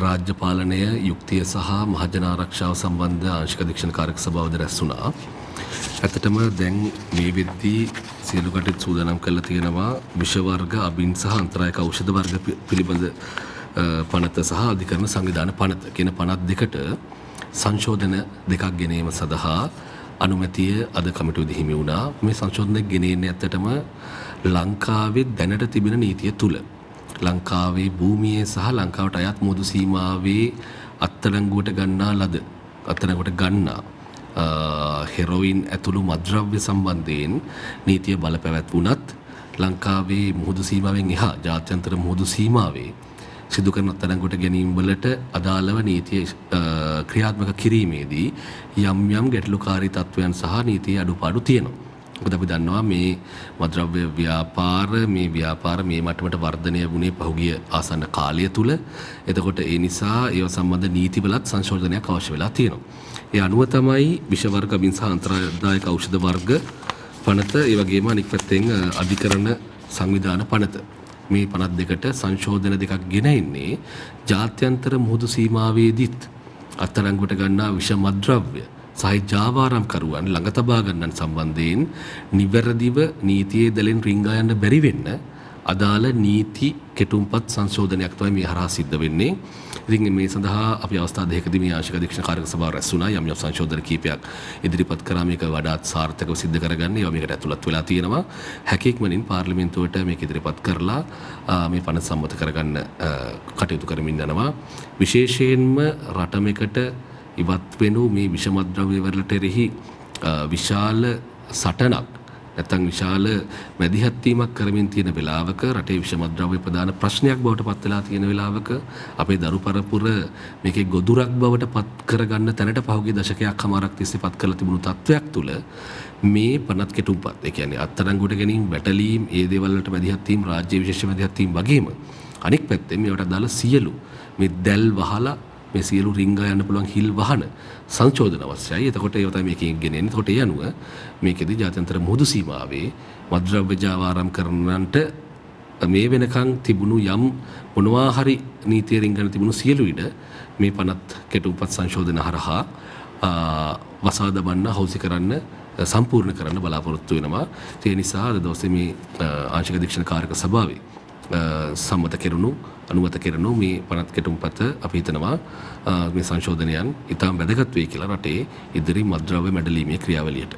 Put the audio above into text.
රාජ්‍ය පාලනය, යුක්තිය සහ මහජන ආරක්ෂාව සම්බන්ධ ආංශික අධීක්ෂණ කාරක සභාවද රැස් වුණා. ඇත්තටම දැන් මේ වෙද්දී සියලු කටයුතු සූදානම් කරලා තියෙනවා විෂ වර්ග, අබින් සහ අන්තරායක ඖෂධ වර්ග පිළිබඳ පනත සහ අධිකරණ සංවිධාන පනත කියන පනත් දෙකට සංශෝධන දෙකක් ගෙනීම සඳහා අනුමැතිය අද කමිටුවේදී හිමි වුණා. මේ සංශෝධන දෙක ගෙන එන්නේ ඇත්තටම ලංකාවේ දැනට තිබෙන නීතිය තුල ලංකාවේ භූමියේ සහ ලංකාවට අයත් මුහුදු සීමාවේ අත්අඩංගුවට ගන්නා ලද අත්අඩංගුවට ගන්නා හෙරොයින් ඇතුළු මත්ද්‍රව්‍ය සම්බන්ධයෙන් නීතිය බලපැවැත්වුණත් ලංකාවේ මුහුදු සීමාවෙන් එහා ජාත්‍යන්තර මුහුදු සීමාවේ සිදු කරන අත්අඩංගුවට ගැනීම වලට අදාළව නීතිය ක්‍රියාත්මක කිරීමේදී යම් යම් ගැටලුකාරී තත්ත්වයන් සහ නීතියේ අඩුපාඩු තියෙනවා. මොකද අපි දන්නවා මේ මත්ද්‍රව්‍ය ව්‍යාපාර මේ මට්ටමට වර්ධනය වුණේ පහුගිය ආසන්න කාලය තුල. එතකොට ඒ නිසා ඒව සම්බන්ධ නීතිවලත් සංශෝධනයක් අවශ්‍ය වෙලා තියෙනවා. ඒ අනුව තමයි විෂ වර්ග, අබින් සහ අන්තරාදායක ඖෂධ වර්ග පනත, ඒ වගේම අනික් පැත්තෙන් අධිකරණ සංවිධාන පනත, මේ පනත් දෙකට සංශෝධන දෙකක් ගෙන එන්නේ ජාත්‍යන්තර මුහුදු සීමාවේදීත් අත්අඩංගුවට ගන්නා විෂ මත්ද්‍රව්‍ය සහ ජාවාරම්කරුවන් ළඟ තබා ගන්නන් සම්බන්ධයෙන් නිවැරදිව නීතියේ දැලෙන් රිංගා යන්න බැරි වෙන්න අදාළ නීති කෙටුම්පත් සංශෝධනයක් තමයි මේ හරහා සිද්ධ වෙන්නේ. ඉතින් මේ සඳහා අපි අවස්ථා දෙකකදී මේ ආංශික අධීක්ෂණ කාරක සභාව රැස් වුණා. යම් යම් සංශෝධන කීපයක් ඉදිරිපත් කරා මේක වඩාත් සාර්ථකව සිද්ධ කරගන්න. ඒවා මේකට ඇතුළත් වෙලා තියෙනවා. හැකි ඉක්මනින් පාර්ලිමේන්තුවට මේක ඉදිරිපත් කරලා මේ පනත සම්මත කරගන්න කටයුතු කරමින් යනවා. විශේෂයෙන්ම රටමෙකට ඉවත් වෙනු මේ විෂ මත්ද්‍රව්‍ය වලට එරෙහි විශාල සටනක් නැත්නම් විශාල මැදිහත් වීමක් කරමින් තියෙන වෙලාවක, රටේ විෂ මත්ද්‍රව්‍ය ප්‍රධාන ප්‍රශ්නයක් බවට පත් වෙලා තියෙන වෙලාවක, අපේ දරු පරපුර මේකේ ගොදුරක් බවට පත් කරගන්න තැනට පහුගිය දශකයක් හමාරක් තිස්සේ පත් කරලා තිබුණු තත්ත්වයක් තුළ මේ පනත් කෙටුම්පත්, ඒ කියන්නේ අත්අඩංගුවට ගැනීම, වැටලීම්, ඒ දේවල් වලට මැදිහත් වීම, රාජ්‍ය විශේෂ මැදිහත් වීම වගේම අනෙක් පැත්තෙන් මේවට අදාළ සියලු මේ දැල් වහලා මේ සියලු රිංගා යන්න පුළුවන් හිල් වහන සංශෝධන අවශ්‍යයි. එතකොට ඒව තමයි මේකෙන් ගෙන එන්නේ. එතකොට ඒ අනුව මේකෙදි ජාත්‍යන්තර මුහුදු සීමාවේ මත්ද්‍රව්‍ය ජාවාරම් කරන්නන්ට මේ වෙනකන් තිබුණු යම් මොනවා හරි නීතිය රිංගන තිබුණු සියලු ඉඩ මේ පනත් කෙටුම්පත් සංශෝධන හරහා වසා දමන්න, හවුසි කරන්න, සම්පූර්ණ කරන්න බලාපොරොත්තු වෙනවා. ඒ නිසා අද දවසේ මේ ආංශික අධීක්ෂණ කාරක සභාවේ සම්මත කෙරුණු, අනුමත කෙරුණු මේ පනත් කෙටුම්පත අපි හිතනවා මේ සංශෝධනයන් ඉතාම වැදගත් වෙයි කියලා රටේ ඉදිරි මත්ද්‍රව්‍ය මැඩලීමේ ක්‍රියාවලියට.